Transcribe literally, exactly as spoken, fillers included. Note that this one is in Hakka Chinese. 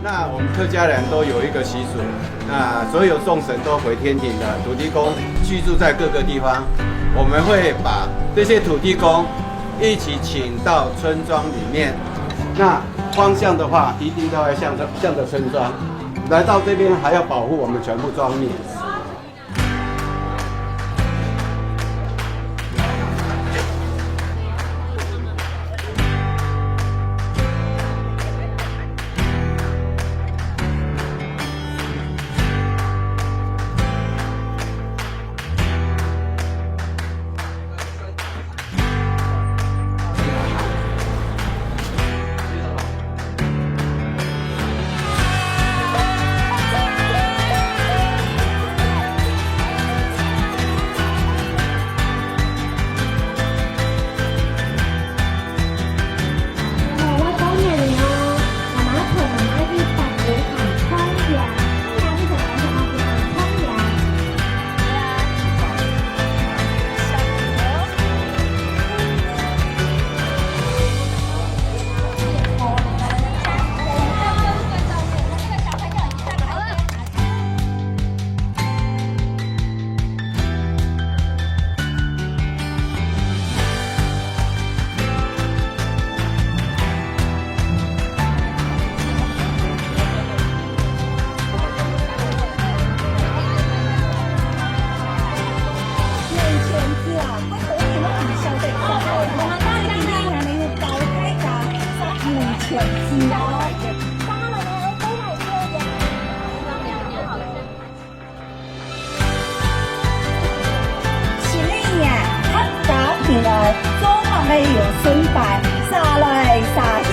那我们客家人都有一个习俗，那所有众神都回天庭的，土地公居住在各个地方，我们会把这些土地公一起请到村庄里面。那方向的话，一定都要向着，向着村庄。来到这边还要保护我们全部庄民。新曆年，客家平安，做客个有順拜，儕來儕去